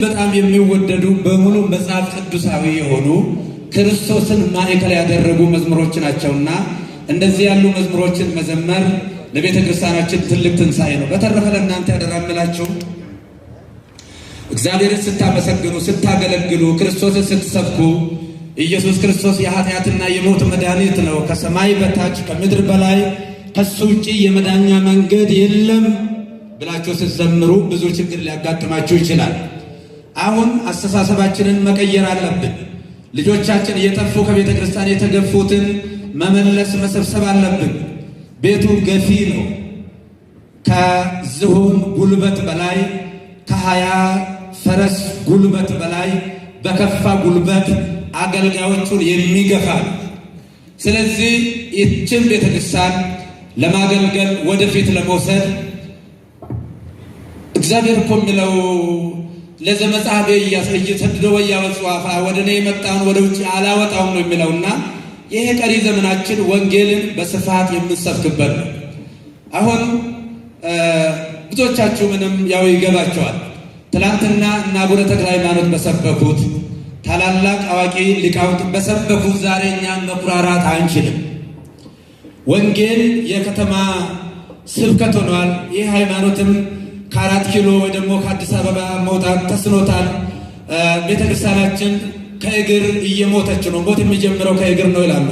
በጣም የሚወደዱ በሙሉ መጽሐፍ ቅዱሳዊ የሆኑ ክርስቶስን ማዕከል ያደረጉ መዝሙሮች ናቸውና እንደዚህ ያሉ መዝሙሮችን መዘመር ለቤተ ክርስቲያናችን ትልቅ ትንሣኤ ነው። በተረፈ ለእናንተ ያደራምላችሁ እግዚአብሔርን ስታመሰግኑ፣ ስታገለግሉ፣ ክርስቶስን ስትሰብኩ ኢየሱስ ክርስቶስ የኃጢአትና የሞት መድኃኒት ነው። ከሰማይ በታች ከምድር በላይ ከሱ ውጪ የመዳኛ መንገድ የለም ብላችሁ ስትዘምሩ ብዙ ችግር ሊያጋጥማችሁ ይችላል። አሁን አስተሳሰባችንን መቀየር አለብን። ልጆቻችን እየጠፉ ከቤተ ክርስቲያን የተገፉትን መመለስ መሰብሰብ አለብን። ቤቱ ገፊ ነው። ከዝሆን ጉልበት በላይ ከ20 ፈረስ ጉልበት በላይ በከፋ ጉልበት አገልጋዮቹን የሚገፋ ነው። ስለዚህ ይህችን ቤተክርስቲያን ለማገልገል ወደፊት ለመውሰድ እግዚአብሔር እኮ የሚለው ለዘመጽሐፈ እየሰድዶ ወያወጽኡ አፋ ወደ እኔ የመጣውን ወደ ውጭ አላወጣውም ነው የሚለውና ይሄ ቀሪ ዘመናችን ወንጌልን በስፋት የምንሰብክበት ነው። አሁን ብዙዎቻችሁ ምንም ያው ይገባቸዋል። ትላንትና እና አቡነ ተክለ ሃይማኖት በሰበኩት ታላላቅ አዋቂ ሊቃውንት በሰበኩት ዛሬ እኛም መኩራራት አንችልም። ወንጌል የከተማ ስብከት ሆኗል። ይህ ሃይማኖትም ከ4 ኪሎ ወይ ደግሞ ከአዲስ አበባ መውጣት ተስኖታል። ቤተክርስቲያናችን ከእግር እየሞተች ነው። ሞት የሚጀምረው ከእግር ነው ይላሉ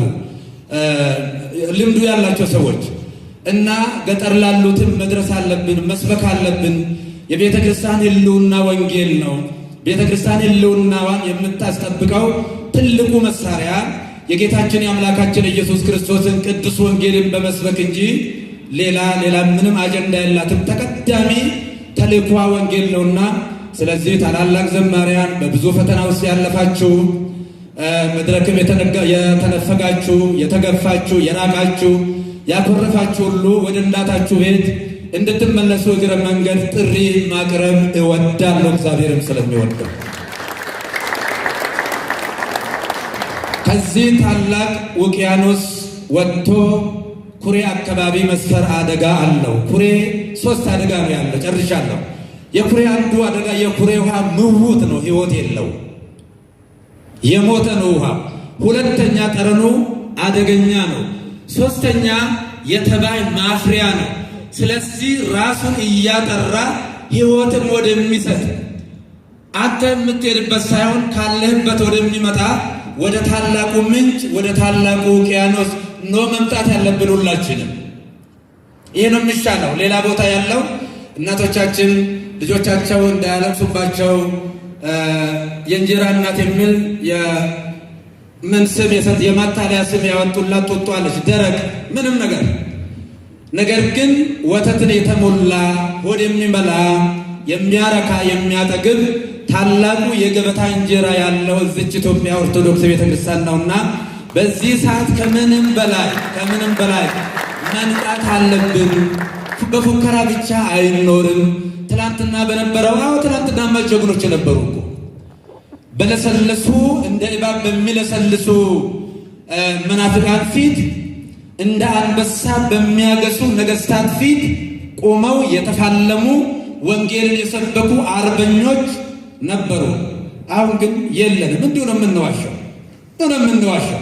ልምዱ ያላቸው ሰዎች። እና ገጠር ላሉትም መድረስ አለብን፣ መስበክ አለብን። የቤተ ክርስቲያን ሕልውና ወንጌል ነው። ቤተ ክርስቲያን ሕልውናዋን የምታስጠብቀው ትልቁ መሳሪያ የጌታችን የአምላካችን ኢየሱስ ክርስቶስን ቅዱስ ወንጌልን በመስበክ እንጂ ሌላ ሌላ ምንም አጀንዳ የላትም። ተቀዳሚ ተልእኳ ወንጌል ነውና፣ ስለዚህ ታላላቅ ዘማሪያን በብዙ ፈተና ውስጥ ያለፋችሁ፣ መድረክም የተነፈጋችሁ፣ የተገፋችሁ፣ የራቃችሁ፣ ያኮረፋችሁ ሁሉ ወደ እናታችሁ ቤት እንድትመለሱ እግረ መንገድ ጥሪ ማቅረብ እወዳለሁ፣ እግዚአብሔርም ስለሚወደው። ከዚህ ታላቅ ውቅያኖስ ወጥቶ ኩሬ አካባቢ መስፈር አደጋ አለው። ኩሬ ሶስት አደጋ ነው ያለው። ጨርሻለሁ። የኩሬ አንዱ አደጋ የኩሬ ውሃ ምውት ነው፣ ህይወት የለው፣ የሞተ ነው ውሃ። ሁለተኛ ጠረኑ አደገኛ ነው። ሶስተኛ የተባይ ማፍሪያ ነው። ስለዚህ ራሱን እያጠራ ህይወትን ወደሚሰጥ አንተ የምትሄድበት ሳይሆን ካለህበት ወደሚመጣ ወደ ታላቁ ምንጭ ወደ ታላቁ ውቅያኖስ ኖ መምጣት ያለብን ሁላችንም። ይህ ነው የሚሻለው። ሌላ ቦታ ያለው እናቶቻችን ልጆቻቸው እንዳያለቅሱባቸው የእንጀራ እናት የሚል የምን ስም የማታለያ ስም ያወጡላት ጡጦ አለች፣ ደረቅ ምንም ነገር። ነገር ግን ወተትን የተሞላ ሆድ የሚበላ የሚያረካ የሚያጠግብ ታላቁ የገበታ እንጀራ ያለው እዚች ኢትዮጵያ ኦርቶዶክስ ቤተክርስቲያን ነውና በዚህ ሰዓት ከምንም በላይ ከምንም በላይ መንቃት አለብን። በፉከራ ብቻ አይኖርም። ትላንትና በነበረው አዎ፣ ትላንትናማ ጀግኖች ነበሩ እኮ በለሰለሱ እንደ እባብ በሚለሰልሱ መናፍቃን ፊት እንደ አንበሳ በሚያገሱ ነገስታት ፊት ቆመው የተፋለሙ ወንጌልን የሰበኩ አርበኞች ነበሩ። አሁን ግን የለንም። እንዲሁ ነው የምንዋሸው፣ ነው የምንዋሸው።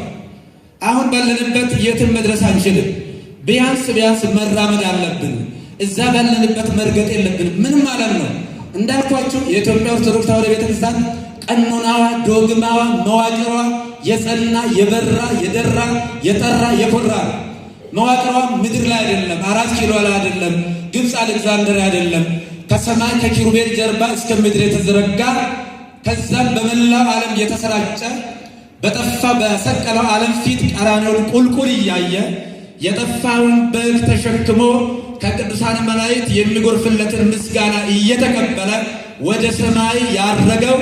አሁን ባለንበት የትም መድረስ አንችልም። ቢያንስ ቢያንስ መራመድ አለብን። እዛ ባለንበት መርገጥ የለብንም። ምንም ማለት ነው እንዳልኳችሁ የኢትዮጵያ ኦርቶዶክስ ተዋሕዶ ቤተክርስቲያን ቀኖናዋ፣ ዶግማዋ፣ መዋቅሯ የጸና የበራ የደራ የጠራ የኮራ መዋቅሯ ምድር ላይ አይደለም፣ 4 ኪሎ ላይ አይደለም፣ ግብፅ አሌክዛንደር አይደለም። ከሰማይ ከኪሩቤል ጀርባ እስከ ምድር የተዘረጋ ከዛም በመላው ዓለም የተሰራጨ በጠፋ በሰቀለው ዓለም ፊት ቀራንዮን ቁልቁል እያየ የጠፋውን በግ ተሸክሞ ከቅዱሳን መላእክት የሚጎርፍለትን ምስጋና እየተቀበለ ወደ ሰማይ ያረገው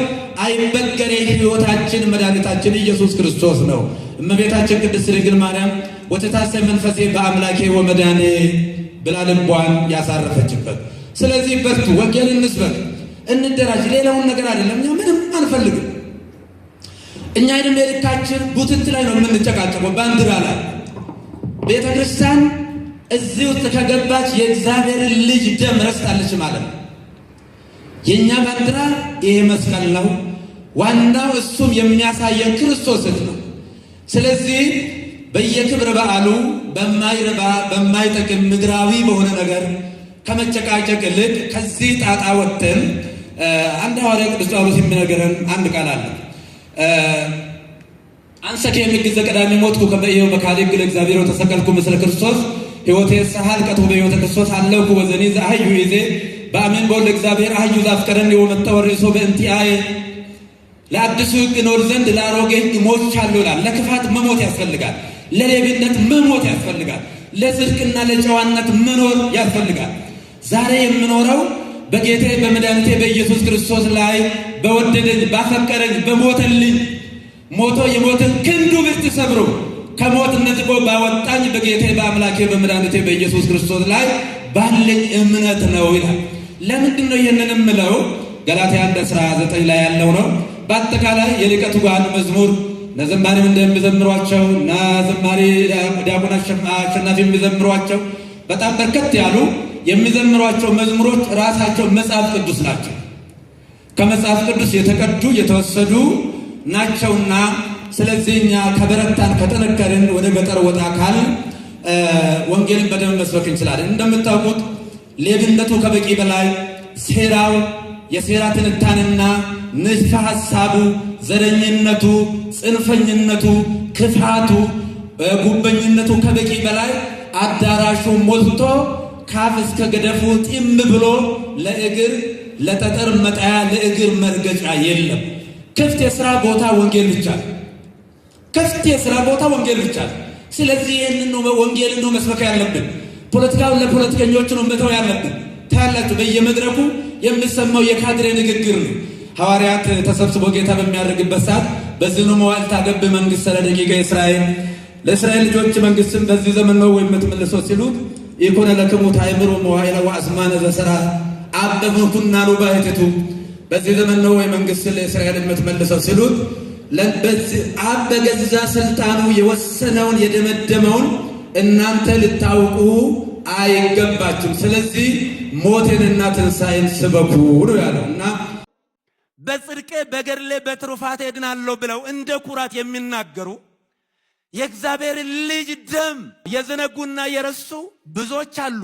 አይበገሬ ሕይወታችን መድኃኒታችን ኢየሱስ ክርስቶስ ነው። እመቤታችን ቅድስት ድንግል ማርያም ወተታሰይ መንፈሴ በአምላኬ ወመድኃኔ ብላ ልቧን ያሳረፈችበት። ስለዚህ በርቱ፣ ወንጌል እንስበክ፣ እንደራጅ። ሌላውን ነገር አይደለም። እኛ ምንም አንፈልግም። እኛ እድሜ ልካችን ቡትት ላይ ነው የምንጨቃጨቀው፣ ባንዲራ ላይ። ቤተ ክርስቲያን እዚህ ውስጥ ከገባች የእግዚአብሔርን ልጅ ደም ረስታለች ማለት ነው። የእኛ ባንዲራ ይሄ መስቀል ነው። ዋናው እሱም የሚያሳየን ክርስቶስን ነው። ስለዚህ በየክብረ በዓሉ በማይረባ በማይጠቅም ምድራዊ በሆነ ነገር ከመጨቃጨቅ ይልቅ ከዚህ ጣጣ ወጥተን አንድ ሐዋርያ ቅዱስ ጳውሎስ የሚነግረን አንድ ቃል አለ። አንሰ ከሚግዘ ቀዳሚ ሞትኩ ከመ ኢዮብ በካልእ ሕግ ለእግዚአብሔር ወተሰቀልኩ ምስለ ክርስቶስ ሕይወቴ ሰሐልቀቱ በሕይወተ ክርስቶስ አለውኩ ወዘኒ ዘአህዩ ይዜ በአሜን በወልደ እግዚአብሔር አህዩ ዘአፍቀረኒ ወመጠወ ርእሶ በእንቲአየ። ለአዲሱ ሕግ እኖር ዘንድ ለአሮጌ ሕግ ሞቻለሁ ይላል። ለክፋት መሞት ያስፈልጋል። ለሌብነት መሞት ያስፈልጋል። ለጽድቅና ለጨዋነት መኖር ያስፈልጋል። ዛሬ የምኖረው በጌታዬ በመድኃኒቴ በኢየሱስ ክርስቶስ ላይ በወደደኝ፣ ባፈቀረኝ፣ በሞተልኝ፣ ሞቶ የሞትን ክንዱ ብርት ሰብሮ ከሞት ነጥቆ ባወጣኝ በጌታዬ በአምላኬ በመድኃኒቴ በኢየሱስ ክርስቶስ ላይ ባለኝ እምነት ነው ይላል። ለምንድን ነው ይህንን የምለው? ገላትያ 1:19 ላይ ያለው ነው። በአጠቃላይ የሊቀ ትጉሃን መዝሙር እነ ዘማሪም እንደሚዘምሯቸው እና ዘማሪ ዲያቆን አሸናፊ የሚዘምሯቸው፣ በጣም በርከት ያሉ የሚዘምሯቸው መዝሙሮች ራሳቸው መጽሐፍ ቅዱስ ናቸው። ከመጽሐፍ ቅዱስ የተቀዱ የተወሰዱ ናቸውና ስለዚህ እኛ ከበረታን፣ ከጠነከርን፣ ወደ ገጠር ወጣ ካል ወንጌልን በደንብ መስበክ እንችላለን። እንደምታውቁት ሌብነቱ ከበቂ በላይ፣ ሴራው፣ የሴራ ትንታንና ንድፈ ሐሳቡ፣ ዘረኝነቱ፣ ጽንፈኝነቱ፣ ክፋቱ፣ ጉበኝነቱ ከበቂ በላይ አዳራሹ ሞልቶ ካፍ እስከ ገደፉ ጢም ብሎ ለእግር ለጠጠር መጣያ ለእግር መርገጫ የለም። ክፍት የሥራ ቦታ ወንጌል ብቻ ነው። ክፍት የሥራ ቦታ ወንጌል ብቻ ነው። ስለዚህ ይህንን ነው፣ ወንጌልን ነው መስበክ ያለብን። ፖለቲካውን ለፖለቲከኞች ነው መተው ያለብን። ታያላችሁ፣ በየመድረኩ የሚሰማው የካድሬ ንግግር ነው። ሐዋርያት ተሰብስቦ ጌታ በሚያደርግበት ሰዓት በዝኑ መዋዕል ታገብእ መንግሥተ ለደቂቀ እስራኤል፣ ለእስራኤል ልጆች መንግስትን በዚህ ዘመን ነው ወይ የምትመልሰው ሲሉት፣ ኢኮነ ለክሙ ታእምሩ መዋዕለ ወአዝማነ ዘሠርዐ አብ በምኩናኑ ባሕቲቱ። በዚህ ዘመን ነው ወይ መንግስትን ለእስራኤል የምትመልሰው ሲሉት፣ አብ በገዛ ስልጣኑ የወሰነውን የደመደመውን እናንተ ልታውቁ አይገባችሁም። ስለዚህ ሞቴንና ትንሣኤን ስበኩ ነው ያለው እና በጽድቄ፣ በገድሌ፣ በትሩፋቴ እድናለሁ ብለው እንደ ኩራት የሚናገሩ፣ የእግዚአብሔር ልጅ ደም የዘነጉና የረሱ ብዙዎች አሉ።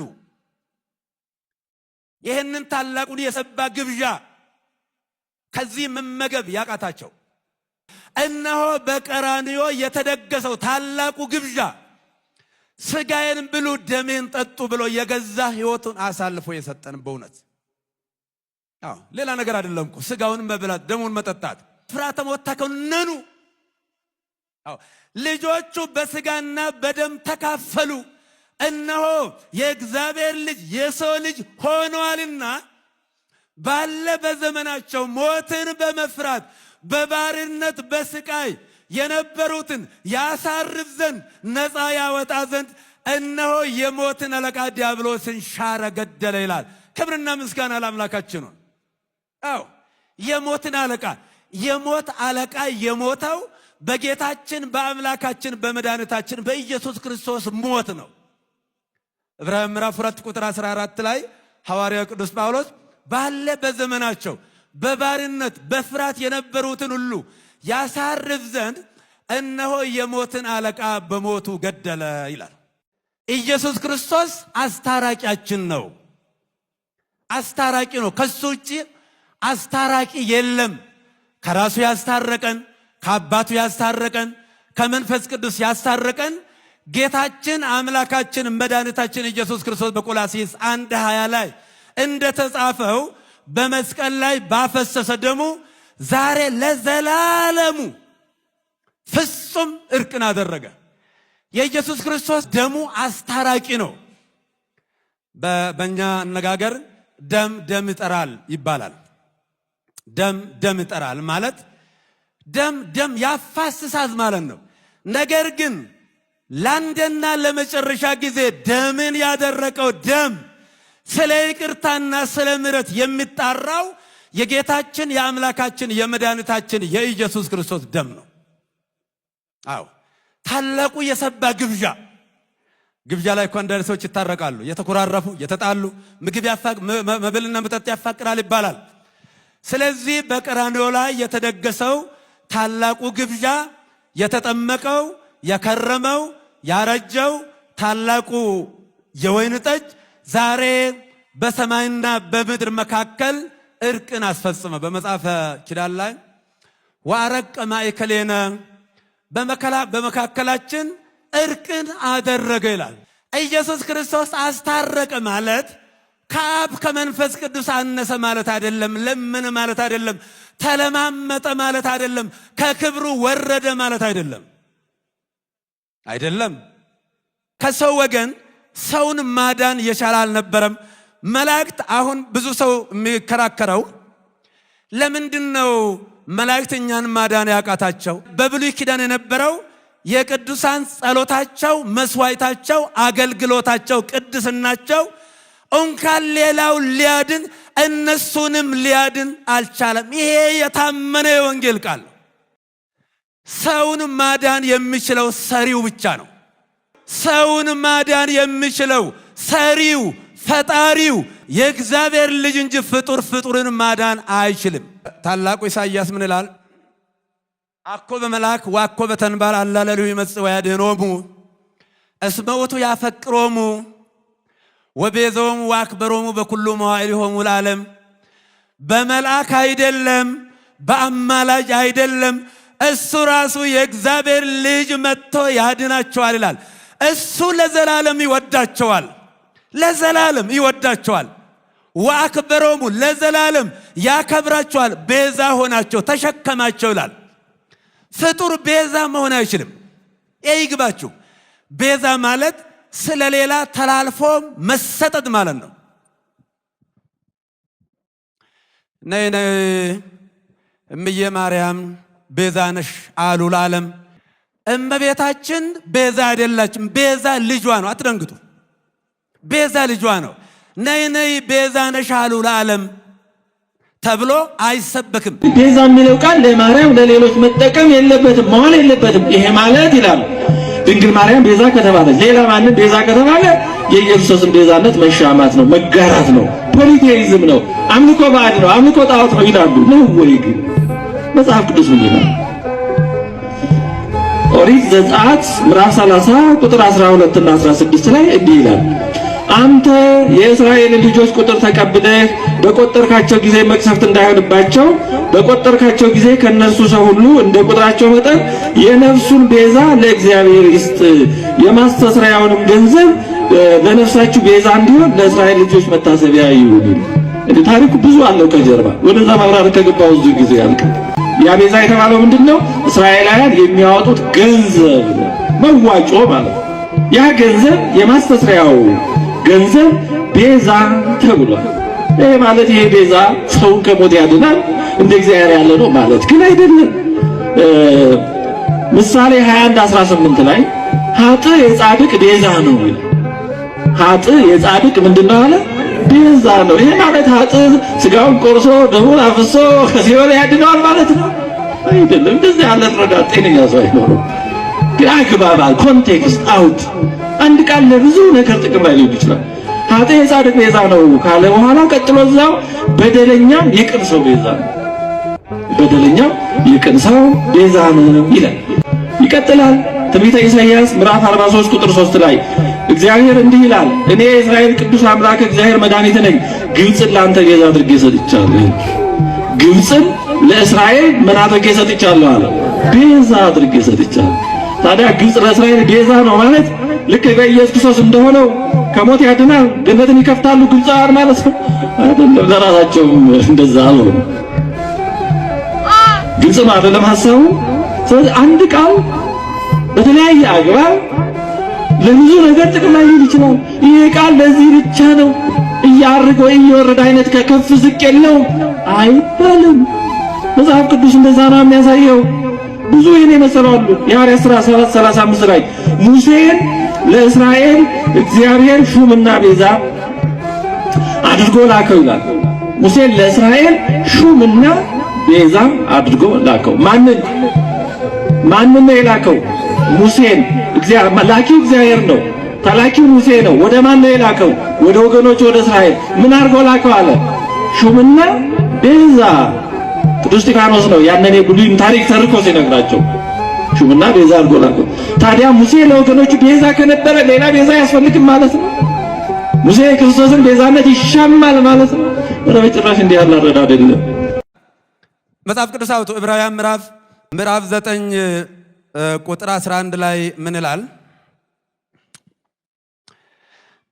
ይህንን ታላቁን የሰባ ግብዣ ከዚህ መመገብ ያቃታቸው፣ እነሆ በቀራንዮ የተደገሰው ታላቁ ግብዣ ስጋዬን ብሉ ደሜን ጠጡ ብሎ የገዛ ሕይወቱን አሳልፎ የሰጠን፣ በእውነት አዎ፣ ሌላ ነገር አይደለም እኮ ስጋውን መብላት ደሙን መጠጣት። ፍርሃተ ሞት ተኮነኑ። አዎ፣ ልጆቹ በስጋና በደም ተካፈሉ። እነሆ የእግዚአብሔር ልጅ የሰው ልጅ ሆኗልና ባለ በዘመናቸው ሞትን በመፍራት በባርነት በስቃይ የነበሩትን ያሳርፍ ዘንድ፣ ነፃ ያወጣ ዘንድ እነሆ የሞትን አለቃ ዲያብሎስን ሻረ፣ ገደለ ይላል። ክብርና ምስጋና ለአምላካችን ነው። አዎ፣ የሞትን አለቃ፣ የሞት አለቃ የሞተው በጌታችን በአምላካችን በመድኃኒታችን በኢየሱስ ክርስቶስ ሞት ነው። ዕብራውያን ምዕራፍ 2 ቁጥር 14 ላይ ሐዋርያው ቅዱስ ጳውሎስ ባለ በዘመናቸው በባርነት በፍርሃት የነበሩትን ሁሉ ያሳርፍ ዘንድ እነሆ የሞትን አለቃ በሞቱ ገደለ ይላል። ኢየሱስ ክርስቶስ አስታራቂያችን ነው። አስታራቂ ነው። ከሱ ውጭ አስታራቂ የለም። ከራሱ ያስታረቀን፣ ከአባቱ ያስታረቀን፣ ከመንፈስ ቅዱስ ያስታረቀን ጌታችን አምላካችን መድኃኒታችን ኢየሱስ ክርስቶስ በቆላስይስ 1:20 ላይ እንደተጻፈው በመስቀል ላይ ባፈሰሰ ደሙ ዛሬ ለዘላለሙ ፍጹም እርቅን አደረገ። የኢየሱስ ክርስቶስ ደሙ አስታራቂ ነው። በእኛ አነጋገር ደም ደም ይጠራል ይባላል። ደም ደም ይጠራል ማለት ደም ደም ያፋስሳል ማለት ነው። ነገር ግን ለአንዴና ለመጨረሻ ጊዜ ደምን ያደረቀው ደም፣ ስለ ይቅርታና ስለ ምሕረት የሚጣራው የጌታችን የአምላካችን የመድኃኒታችን የኢየሱስ ክርስቶስ ደም ነው። አዎ፣ ታላቁ የሰባ ግብዣ። ግብዣ ላይ እኮ አንዳንድ ሰዎች ይታረቃሉ። የተኮራረፉ፣ የተጣሉ፣ ምግብ መብልና መጠጥ ያፋቅራል ይባላል። ስለዚህ በቀራንዮ ላይ የተደገሰው ታላቁ ግብዣ፣ የተጠመቀው፣ የከረመው፣ ያረጀው ታላቁ የወይን ጠጅ ዛሬ በሰማይና በምድር መካከል እርቅን አስፈጽመ። በመጽሐፈ ኪዳን ላይ ወአረቀ ማእከሌነ፣ በመካከላችን እርቅን አደረገ ይላል። ኢየሱስ ክርስቶስ አስታረቀ ማለት ከአብ ከመንፈስ ቅዱስ አነሰ ማለት አይደለም። ለመነ ማለት አይደለም። ተለማመጠ ማለት አይደለም። ከክብሩ ወረደ ማለት አይደለም። አይደለም። ከሰው ወገን ሰውን ማዳን የቻለ አልነበረም። መላእክት፣ አሁን ብዙ ሰው የሚከራከረው ለምንድን ነው መላእክት እኛን ማዳን ያቃታቸው? በብሉይ ኪዳን የነበረው የቅዱሳን ጸሎታቸው፣ መስዋዕታቸው፣ አገልግሎታቸው፣ ቅድስናቸው እንኳን ሌላው ሊያድን እነሱንም ሊያድን አልቻለም። ይሄ የታመነ የወንጌል ቃል ነው። ሰውን ማዳን የሚችለው ሰሪው ብቻ ነው። ሰውን ማዳን የሚችለው ሰሪው፣ ፈጣሪው የእግዚአብሔር ልጅ እንጂ ፍጡር ፍጡርን ማዳን አይችልም። ታላቁ ኢሳይያስ ምን ይላል? አኮ በመልአክ ወአኮ በተንባል አላ ለሊሁ ይመጽእ ወያድኅኖሙ፣ እስመ ውእቱ ያፈቅሮሙ ወቤዞሙ ወአክበሮሙ በኩሉ መዋዕሊሆሙ ለዓለም። በመልአክ አይደለም፣ በአማላጅ አይደለም፣ እሱ ራሱ የእግዚአብሔር ልጅ መጥቶ ያድናቸዋል ይላል። እሱ ለዘላለም ይወዳቸዋል፣ ለዘላለም ይወዳቸዋል። ወአክበሮሙ፣ ለዘላለም ያከብራቸዋል። ቤዛ ሆናቸው፣ ተሸከማቸው ይላል። ፍጡር ቤዛ መሆን አይችልም። ይግባችሁ። ቤዛ ማለት ስለሌላ ተላልፎ መሰጠት ማለት ነው። ነይ ነይ እምዬ ማርያም ቤዛ ነሽ አሉ ለዓለም። እመቤታችን ቤዛ አይደላችም። ቤዛ ልጇ ነው። አትደንግጡ። ቤዛ ልጇ ነው። ነይ ነይ ቤዛ ነሽ አሉ ለዓለም ተብሎ አይሰበክም። ቤዛ የሚለው ቃል ለማርያም ለሌሎች መጠቀም የለበትም፣ መዋል የለበትም። ይሄ ማለት ይላሉ፣ ድንግል ማርያም ቤዛ ከተባለች፣ ሌላ ማንም ቤዛ ከተባለ የኢየሱስን ቤዛነት መሻማት ነው፣ መጋራት ነው፣ polytheism ነው፣ አምልኮ ባዕድ ነው፣ አምልኮ ጣዖት ነው ይላሉ። ነው ወይ ግን? መጽሐፍ ቅዱስ ምን ይላል? ኦሪት ዘጸአት ምዕራፍ 30 ቁጥር 12 እና 16 ላይ እንዲህ ይላል፦ አንተ የእስራኤልን ልጆች ቁጥር ተቀብለህ በቆጠርካቸው ጊዜ መቅሰፍት እንዳይሆንባቸው በቆጠርካቸው ጊዜ ከእነርሱ ሰው ሁሉ እንደ ቁጥራቸው መጠን የነፍሱን ቤዛ ለእግዚአብሔር ይስጥ። የማስተስረያውንም ገንዘብ ለነፍሳችሁ ቤዛ እንዲሆን ለእስራኤል ልጆች መታሰቢያ ይሁን። እንዴ፣ ታሪኩ ብዙ አለው ከጀርባ። ወደዛ ማብራራት ከገባው ብዙ ጊዜ ያልቃል። ያ ቤዛ የተባለው ምንድነው? እስራኤላውያን የሚያወጡት ገንዘብ ነው፣ መዋጮ ማለት ነው። ያ ገንዘብ፣ የማስተስረያው ገንዘብ ቤዛ ተብሏል። ይሄ ማለት ይሄ ቤዛ ሰውን ከሞት ያድናል፣ እንደ እግዚአብሔር ያለ ነው ማለት ግን አይደለም። ምሳሌ 21 18 ላይ ኃጥእ የጻድቅ ቤዛ ነው ይላል። ኃጥእ የጻድቅ ምንድነው አለ? ቤዛ ነው። ይሄ ማለት ኃጥእ ስጋውን ቆርሶ ደሙን አፍሶ ከሲኦል ያድነዋል ማለት ነው አይደለም። እንደዚህ ያለ ረዳት ጤነኛ ሰው አይኖርም። ግን አግባብ፣ context፣ አውድ፣ አንድ ቃል ለብዙ ነገር ጥቅም ላይ ሊውል ይችላል። ኃጥእ የጻድቅ ቤዛ ነው ካለ በኋላ ቀጥሎ እዛው በደለኛም የቅን ሰው ቤዛ ነው፣ በደለኛም የቅን ሰው ቤዛ ነው ይላል። ይቀጥላል። ትንቢተ ኢሳይያስ ምዕራፍ 43 ቁጥር 3 ላይ እግዚአብሔር እንዲህ ይላል፣ እኔ የእስራኤል ቅዱስ አምላክ እግዚአብሔር መድኃኒት ነኝ፣ ግብፅን ለአንተ ቤዛ አድርጌ ሰጥቻለሁ። ግብፅን ለእስራኤል ምን አድርጌ ሰጥቻለሁ አለ? ቤዛ አድርጌ ሰጥቻለሁ። ታዲያ ግብፅ ለእስራኤል ቤዛ ነው ማለት ልክ በኢየሱስ ክርስቶስ እንደሆነው ከሞት ያድናል፣ ገነትን ይከፍታሉ ግብፃውያን ማለት ነው አይደለም። ለራሳቸውም እንደዛ አልሆነ። ግልጽ ነው አይደለም ሐሳቡ? ስለዚህ አንድ ቃል በተለያየ አግባብ ለብዙ ነገር ጥቅም ላይ ሊውል ይችላል። ይሄ ቃል ለዚህ ብቻ ነው እያርግ ወይ እየወረደ አይነት ከከፍ ዝቅ የለውም አይባልም። መጽሐፍ ቅዱስ እንደዛ ነው የሚያሳየው። ብዙ ይሄን የመሰሉ አሉ። የሐዋርያት ሥራ 7:35 ላይ ሙሴን ለእስራኤል እግዚአብሔር ሹምና ቤዛ አድርጎ ላከው ይላል። ሙሴን ለእስራኤል ሹምና ቤዛ አድርጎ ላከው። ማንን ማንን ነው የላከው? ሙሴን። ላኪው እግዚአብሔር ነው። ተላኪው ሙሴ ነው። ወደ ማን ነው የላከው? ወደ ወገኖቹ ወደ እስራኤል። ምን አድርጎ ላከው አለ? ሹምና ቤዛ። ቅዱስ እስጢፋኖስ ነው ያንን የብሉይን ታሪክ ተርኮ ሲነግራቸው ሹምና ቤዛ አድርጎ ላከው። ታዲያ ሙሴ ለወገኖቹ ቤዛ ከነበረ ሌላ ቤዛ አያስፈልግም ማለት ነው? ሙሴ የክርስቶስን ቤዛነት ይሻማል ማለት ነው? ኧረ በጭራሽ እንዲህ ያለ አረዳድ አይደለም። መጽሐፍ ቅዱስ አውጡ። ዕብራውያን ምዕራፍ 9 ቁጥር 11 ላይ ምን ይላል?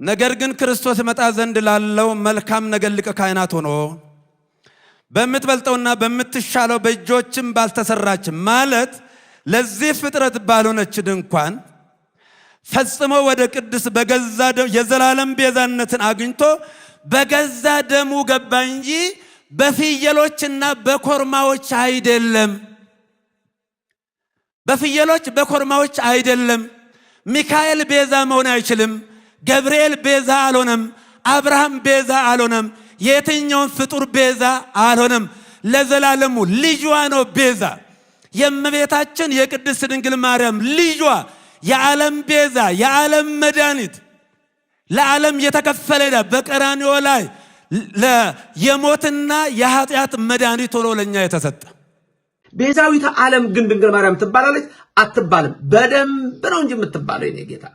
ነገር ግን ክርስቶስ መጣ ዘንድ ላለው መልካም ነገር ሊቀ ካህናት ሆኖ በምትበልጠውና በምትሻለው በእጆችም ባልተሰራች ማለት ለዚህ ፍጥረት ባልሆነች ድንኳን ፈጽሞ ወደ ቅድስ በገዛ የዘላለም ቤዛነትን አግኝቶ በገዛ ደሙ ገባ እንጂ በፍየሎችና በኮርማዎች አይደለም። በፍየሎች በኮርማዎች አይደለም። ሚካኤል ቤዛ መሆን አይችልም። ገብርኤል ቤዛ አልሆነም። አብርሃም ቤዛ አልሆነም። የትኛውን ፍጡር ቤዛ አልሆነም። ለዘላለሙ ልጇ ነው ቤዛ። የእመቤታችን የቅድስት ድንግል ማርያም ልጇ የዓለም ቤዛ፣ የዓለም መድኃኒት፣ ለዓለም የተከፈለ ዕዳ በቀራንዮ ላይ የሞትና የኃጢአት መድኃኒት ሆኖ ለኛ የተሰጠ። ቤዛዊተ ዓለም ግን ድንግል ማርያም ትባላለች አትባልም? በደንብ ነው እንጂ የምትባለው የኔ ጌታ፣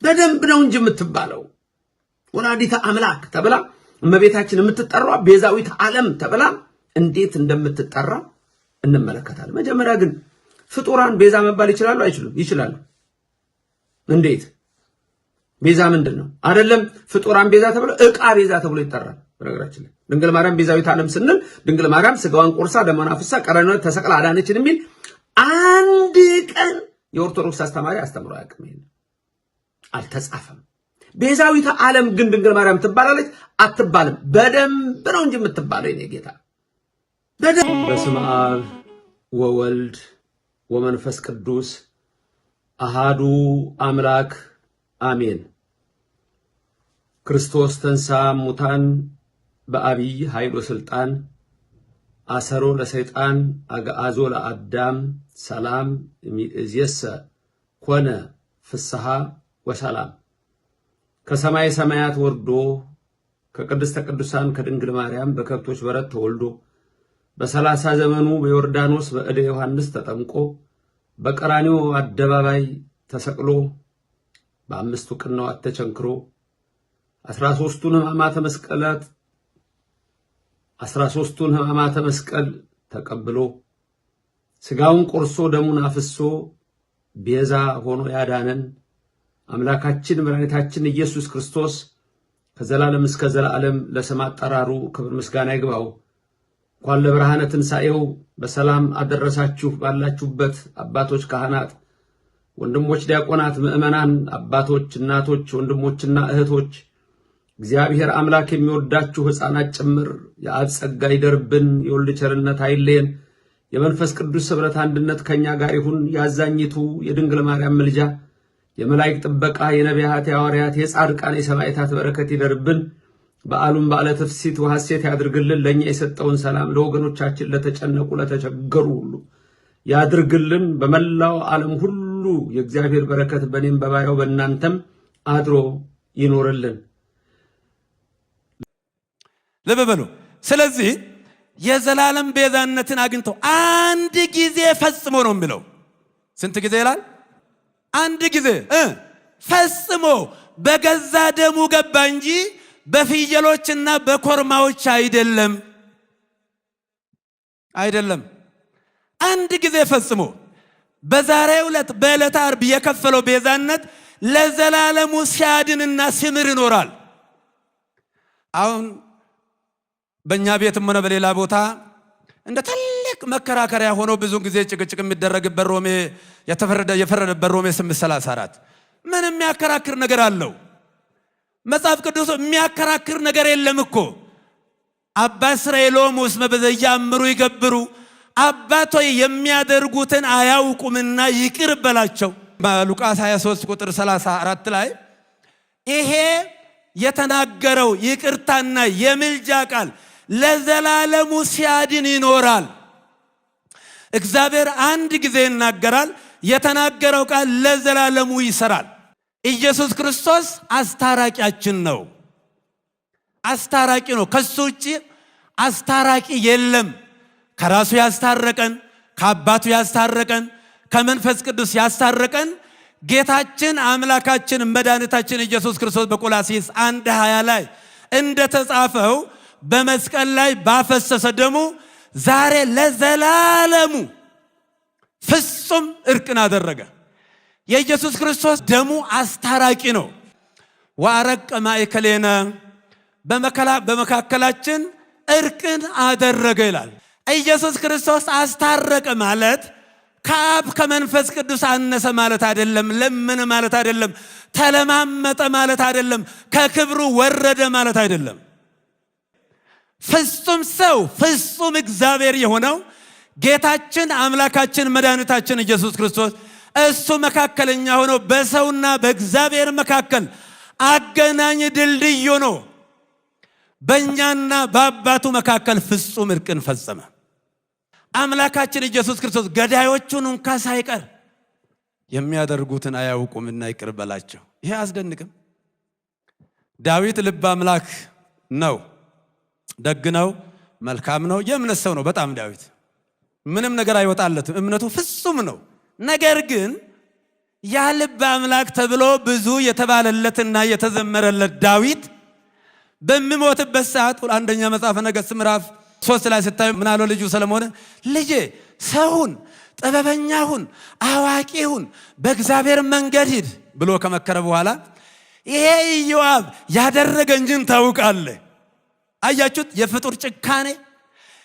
በደንብ ነው እንጂ የምትባለው። ወላዲተ አምላክ ተብላ እመቤታችን የምትጠራው ቤዛዊተ ዓለም ተብላ እንዴት እንደምትጠራ እንመለከታለን። መጀመሪያ ግን ፍጡራን ቤዛ መባል ይችላሉ አይችሉም? ይችላሉ። እንዴት? ቤዛ ምንድን ነው? አይደለም ፍጡራን ቤዛ ተብሎ ዕቃ ቤዛ ተብሎ ይጠራል። በነገራችን ላይ ድንግል ማርያም ቤዛዊተ ዓለም ስንል ድንግል ማርያም ስጋዋን ቆርሳ ደሟን አፍሳ ቀራንዮ ተሰቅላ አዳነችን የሚል አንድ ቀን የኦርቶዶክስ አስተማሪ አስተምሮ አያውቅም። ይሄን አልተጻፈም። ቤዛዊተ ዓለም ግን ድንግል ማርያም ትባላለች አትባልም? በደንብ ነው እንጂ የምትባለው የኔ ጌታ። በስመ አብ ወወልድ ወመንፈስ ቅዱስ አሃዱ አምላክ አሜን። ክርስቶስ ተንሥአ እሙታን በአቢይ ኃይል ወስልጣን አሰሮ ለሰይጣን አግዓዞ ለአዳም ሰላም እምይእዜሰ ኮነ ፍስሐ ወሰላም። ከሰማይ ሰማያት ወርዶ ከቅድስተ ቅዱሳን ከድንግል ማርያም በከብቶች በረት ተወልዶ በ30 ዘመኑ በዮርዳኖስ በእደ ዮሐንስ ተጠምቆ በቀራንዮ አደባባይ ተሰቅሎ በአምስቱ ቅንዋት ተቸንክሮ 13ቱን ሕማማተ መስቀላት 13ቱን ሕማማተ መስቀል ተቀብሎ ስጋውን ቆርሶ ደሙን አፍሶ ቤዛ ሆኖ ያዳነን አምላካችን መድኃኒታችን ኢየሱስ ክርስቶስ ከዘላለም እስከ ዘላለም ለስም አጠራሩ ክብር ምስጋና ይግባው። እንኳን ለብርሃነ ትንሣኤው በሰላም አደረሳችሁ። ባላችሁበት አባቶች ካህናት፣ ወንድሞች ዲያቆናት፣ ምዕመናን፣ አባቶች፣ እናቶች፣ ወንድሞችና እህቶች እግዚአብሔር አምላክ የሚወዳችሁ ሕፃናት ጭምር የአብ ጸጋ ይደርብን፣ የወልድ ቸርነት አይለየን፣ የመንፈስ ቅዱስ ኅብረት አንድነት ከኛ ጋር ይሁን። የአዛኝቱ የድንግል ማርያም ምልጃ፣ የመላእክት ጥበቃ፣ የነቢያት፣ የሐዋርያት፣ የጻድቃን፣ የሰማዕታት በረከት ይደርብን። በዓሉን በዓለ ትፍሲት ወሐሴት ያድርግልን። ለእኛ የሰጠውን ሰላም ለወገኖቻችን ለተጨነቁ ለተቸገሩ ሁሉ ያድርግልን። በመላው ዓለም ሁሉ የእግዚአብሔር በረከት በእኔም በባሪያው በእናንተም አድሮ ይኖርልን። ልብ በሉ። ስለዚህ የዘላለም ቤዛነትን አግኝተው አንድ ጊዜ ፈጽሞ ነው የሚለው። ስንት ጊዜ ይላል? አንድ ጊዜ ፈጽሞ በገዛ ደሙ ገባ እንጂ በፍየሎችና በኮርማዎች አይደለም፣ አይደለም። አንድ ጊዜ ፈጽሞ በዛሬው ዕለት በዕለተ ዓርብ የከፈለው ቤዛነት ለዘላለሙ ሲያድንና ሲምር ይኖራል። አሁን በእኛ ቤትም ሆነ በሌላ ቦታ እንደ ትልቅ መከራከሪያ ሆኖ ብዙ ጊዜ ጭቅጭቅ የሚደረግበት ሮሜ የፈረደበት ሮሜ 8:34 ምን የሚያከራክር ነገር አለው? መጽሐፍ ቅዱስ የሚያከራክር ነገር የለም እኮ። አባ እስራኤሎም እስመ በዘያእምሩ ይገብሩ፣ አባቶይ የሚያደርጉትን አያውቁምና ይቅር በላቸው። ሉቃስ 23 ቁጥር 34 ላይ ይሄ የተናገረው ይቅርታና የምልጃ ቃል ለዘላለሙ ሲያድን ይኖራል። እግዚአብሔር አንድ ጊዜ ይናገራል። የተናገረው ቃል ለዘላለሙ ይሰራል። ኢየሱስ ክርስቶስ አስታራቂያችን ነው። አስታራቂ ነው። ከሱ ውጭ አስታራቂ የለም። ከራሱ ያስታረቀን፣ ከአባቱ ያስታረቀን፣ ከመንፈስ ቅዱስ ያስታረቀን ጌታችን አምላካችን መድኃኒታችን ኢየሱስ ክርስቶስ በቆላስይስ 1:20 ላይ እንደተጻፈው በመስቀል ላይ ባፈሰሰ ደሙ ዛሬ ለዘላለሙ ፍጹም እርቅን አደረገ። የኢየሱስ ክርስቶስ ደሙ አስታራቂ ነው። ወአረቀ ማእከሌነ በመካከላችን እርቅን አደረገ ይላል። ኢየሱስ ክርስቶስ አስታረቀ ማለት ከአብ ከመንፈስ ቅዱስ አነሰ ማለት አይደለም። ለመነ ማለት አይደለም። ተለማመጠ ማለት አይደለም። ከክብሩ ወረደ ማለት አይደለም። ፍጹም ሰው ፍጹም እግዚአብሔር የሆነው ጌታችን አምላካችን መድኃኒታችን ኢየሱስ ክርስቶስ እሱ መካከለኛ ሆኖ በሰውና በእግዚአብሔር መካከል አገናኝ ድልድይ ሆኖ በእኛና በአባቱ መካከል ፍጹም እርቅን ፈጸመ። አምላካችን ኢየሱስ ክርስቶስ ገዳዮቹን እንኳ ሳይቀር የሚያደርጉትን አያውቁምና ይቅር በላቸው። ይሄ አያስደንቅም? ዳዊት ልበ አምላክ ነው፣ ደግ ነው፣ መልካም ነው፣ የእምነት ሰው ነው። በጣም ዳዊት ምንም ነገር አይወጣለትም፣ እምነቱ ፍጹም ነው። ነገር ግን ያ ልበ አምላክ ተብሎ ብዙ የተባለለትና የተዘመረለት ዳዊት በሚሞትበት ሰዓት አንደኛ መጽሐፈ ነገሥት ምዕራፍ 3 ላይ ስታዩ ምን አለው ልጁ ሰለሞን? ልጄ ሰውን ጥበበኛ ሁን፣ አዋቂ ሁን፣ በእግዚአብሔር መንገድ ሂድ ብሎ ከመከረ በኋላ ይሄ ኢዮአብ ያደረገኝን ታውቃለህ። አያችሁት የፍጡር ጭካኔ።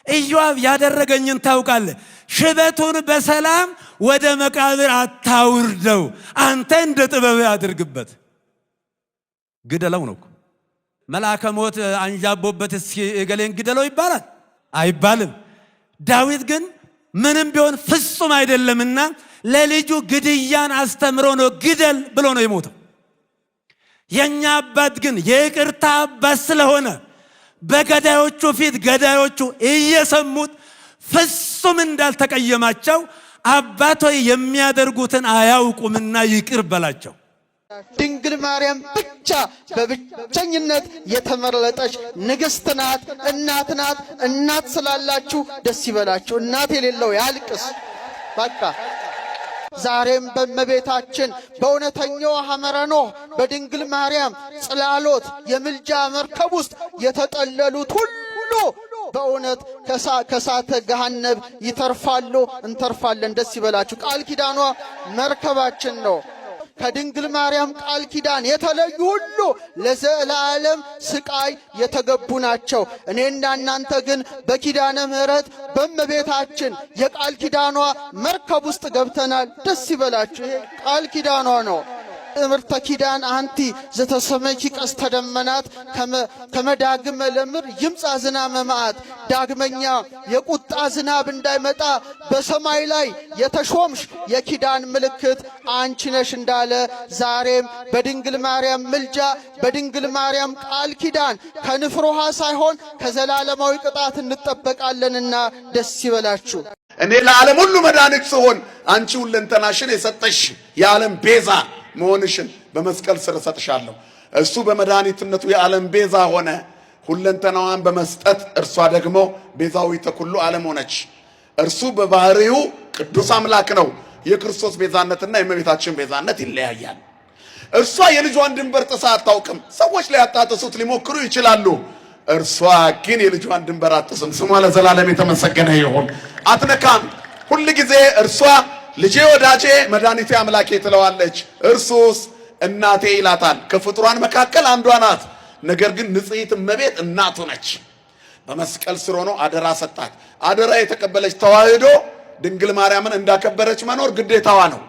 ኢዮአብ ያደረገኝን ታውቃለህ። ሽበቱን በሰላም ወደ መቃብር አታውርደው፣ አንተ እንደ ጥበብ አድርግበት። ግደለው ነው። መልአከ ሞት አንዣቦበት እስኪ እገሌን ግደለው ይባላል አይባልም። ዳዊት ግን ምንም ቢሆን ፍጹም አይደለምና ለልጁ ግድያን አስተምሮ ነው ግደል ብሎ ነው የሞተው። የኛ አባት ግን የይቅርታ አባት ስለሆነ በገዳዮቹ ፊት ገዳዮቹ እየሰሙት ፍጹም እንዳልተቀየማቸው አባት ሆይ የሚያደርጉትን አያውቁምና ይቅር በላቸው። ድንግል ማርያም ብቻ በብቸኝነት የተመረጠች ንግሥት ናት፣ እናት ናት። እናት ስላላችሁ ደስ ይበላችሁ። እናት የሌለው ያልቅስ። በቃ ዛሬም በእመቤታችን በእውነተኛው ሐመረ ኖህ በድንግል ማርያም ጽላሎት የምልጃ መርከብ ውስጥ የተጠለሉት ሁሉ በእውነት ከሳተ ገሃነብ ይተርፋሉ። እንተርፋለን። ደስ ይበላችሁ። ቃል ኪዳኗ መርከባችን ነው። ከድንግል ማርያም ቃል ኪዳን የተለዩ ሁሉ ለዘላለም ስቃይ የተገቡ ናቸው። እኔና እናንተ ግን በኪዳነ ምሕረት በእመቤታችን የቃል ኪዳኗ መርከብ ውስጥ ገብተናል። ደስ ይበላችሁ። ይሄ ቃል ኪዳኗ ነው። እምርተ ኪዳን አንቲ ዘተሰመይኪ ቀስተ ደመናት ከመዳግመ ለምር ይምጻ ዝናመ መዓት። ዳግመኛ የቁጣ ዝናብ እንዳይመጣ በሰማይ ላይ የተሾምሽ የኪዳን ምልክት አንቺ ነሽ እንዳለ ዛሬም በድንግል ማርያም ምልጃ በድንግል ማርያም ቃል ኪዳን ከንፍር ውሃ ሳይሆን ከዘላለማዊ ቅጣት እንጠበቃለንና ደስ ይበላችሁ። እኔ ለዓለም ሁሉ መድኃኒት ስሆን አንቺ ሁለንተናሽን የሰጠሽ የዓለም ቤዛ መሆንሽን በመስቀል ስር እሰጥሻለሁ። እሱ በመድኃኒትነቱ የዓለም ቤዛ ሆነ። ሁለንተናዋን በመስጠት እርሷ ደግሞ ቤዛዊተ ኩሉ ዓለም ሆነች። እርሱ በባህሪው ቅዱስ አምላክ ነው። የክርስቶስ ቤዛነትና የእመቤታችን ቤዛነት ይለያያል። እርሷ የልጇን ድንበር ጥሳ አታውቅም። ሰዎች ሊያጣጥሱት ሊሞክሩ ይችላሉ። እርሷ ግን የልጇን ድንበር አጥስም። ስሟ ለዘላለም የተመሰገነ ይሁን። አትነካም። ሁል ጊዜ እርሷ ልጄ ወዳጄ መድኃኒቴ አምላኬ ትለዋለች። እርሱስ እናቴ ይላታል። ከፍጡራን መካከል አንዷ ናት። ነገር ግን ንጽሕት እመቤት እናቱ ነች። በመስቀል ስር ሆኖ አደራ ሰጣት። አደራ የተቀበለች ተዋህዶ ድንግል ማርያምን እንዳከበረች መኖር ግዴታዋ ነው።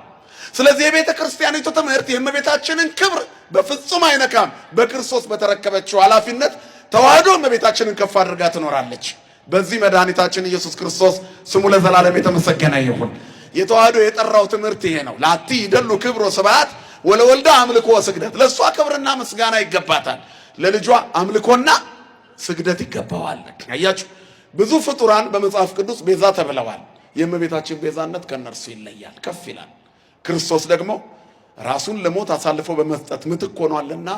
ስለዚህ የቤተ ክርስቲያኒቱ ትምህርት የእመቤታችንን ክብር በፍጹም አይነካም። በክርስቶስ በተረከበችው ኃላፊነት ተዋህዶ እመቤታችንን ከፍ አድርጋ ትኖራለች። በዚህ መድኃኒታችን ኢየሱስ ክርስቶስ ስሙ ለዘላለም የተመሰገነ ይሁን። የተዋህዶ የጠራው ትምህርት ይሄ ነው። ላቲ ይደሉ ክብሮ ስብሐት ወለወልዳ አምልኮ ወስግደት። ለእሷ ክብርና ምስጋና ይገባታል። ለልጇ አምልኮና ስግደት ይገባዋል። አያችሁ፣ ብዙ ፍጡራን በመጽሐፍ ቅዱስ ቤዛ ተብለዋል። የእመቤታችን ቤዛነት ከእነርሱ ይለያል፣ ከፍ ይላል። ክርስቶስ ደግሞ ራሱን ለሞት አሳልፎ በመስጠት ምትክ ሆኗልና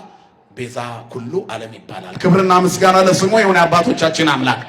ቤዛ ኩሉ ዓለም ይባላል። ክብርና ምስጋና ለስሙ ይሁን፣ አባቶቻችን አምላክ።